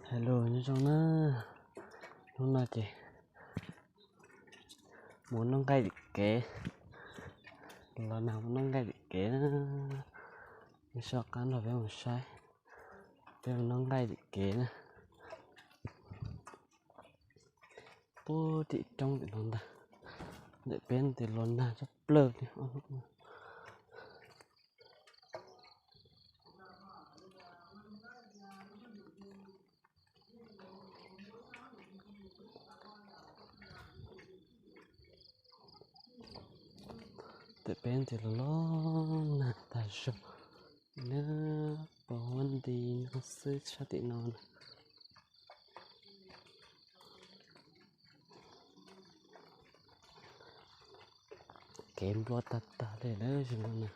Hello, nyob zoo na. Hnub no ces mus noj nqaij tim kev, los nag mus noj nqaij tim kev na. Nws soj qab nrog peb mus saib, peb mus noj nqaij tim kev na. Puag tim roob tim no ntag, ntawm peb tes los nag tshaj plaws li. Ntawm peb tes los los nag tag zog, nag pom huab nti no xwb sab tim no na. Kev nplua tag tag li lawm zoo no na.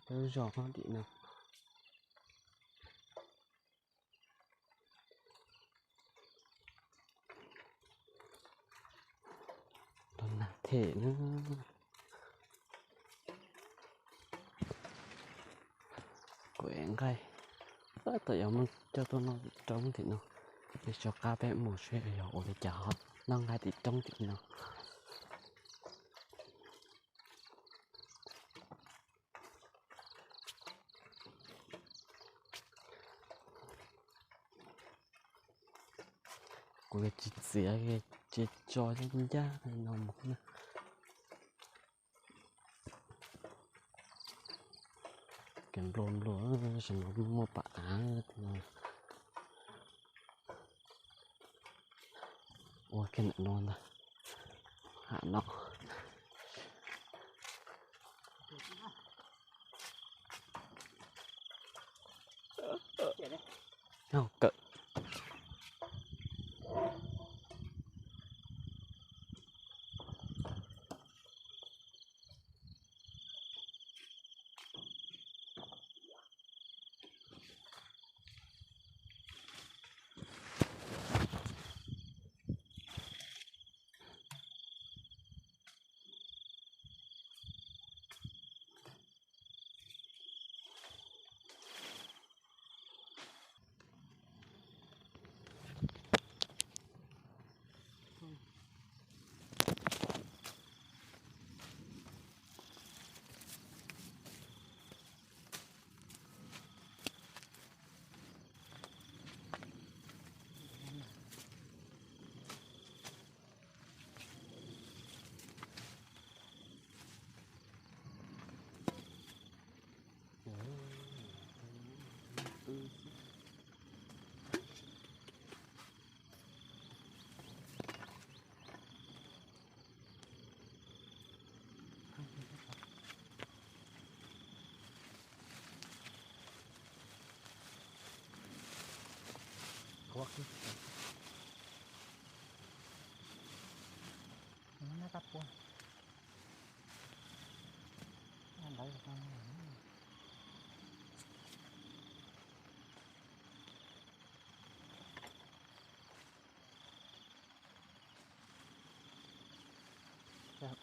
Peb zos tim no. Los nag them na. Kuv ev nqaij, tab tom yuav mus coj tuaj noj tim roob tim no. Peb soj qab peb mus seb yog ua li cas ho noj nqaij tim roob tim no. Kuv tsis txiav, tsis tso ncaj ncaj no mus na. Kev nplua nplua, zoo no muaj pam av no. Ua kiag ntawm no ntag, ham no. Kawm.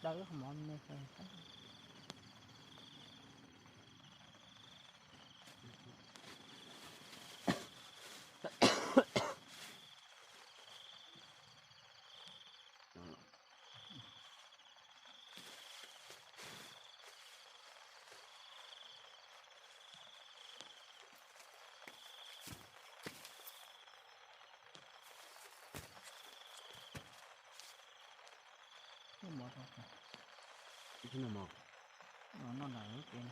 Dawb mov me. Ib tug no mos, no nram lub tsev no.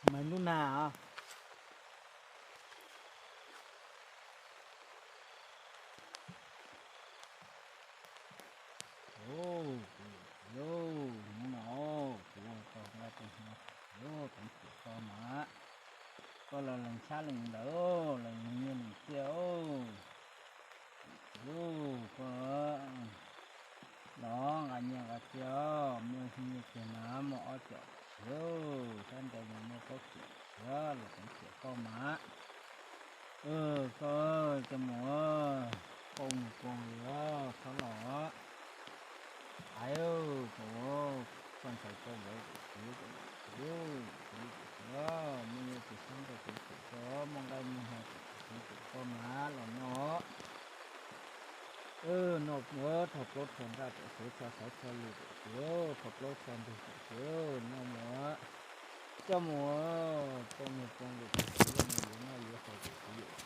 Mas lub nag os. Hnub no kuv ua koj nqa tus hmo, teev tiam koj mas, koj los lees tshab lees ntawd, lees nyiaj lees txiaj. Koj los nqa nyiaj nqa txiaj, muaj nyiaj kiag mas muaj ob cov, sab nraud mas muaj plaub cov, los teev tiam koj mas. Koj coj mus, koj mus poob li, txhob los. Ais, koj ntxhais koj vauv, kuv, kuv, kuv, muaj nyiaj tus sab nraud teev tiam koj, muaj nqaij muaj hno teev tiam koj mas los noj. Noj mus, rho plaub rho ntaj tom tsev, txhob xaiv txhob lus tom tsev, rho plaub rho ntug tom tsev, noj mus, coj mus, poob niag poob lus tom tsev, yuav noj yuav haus tom tsev, yuav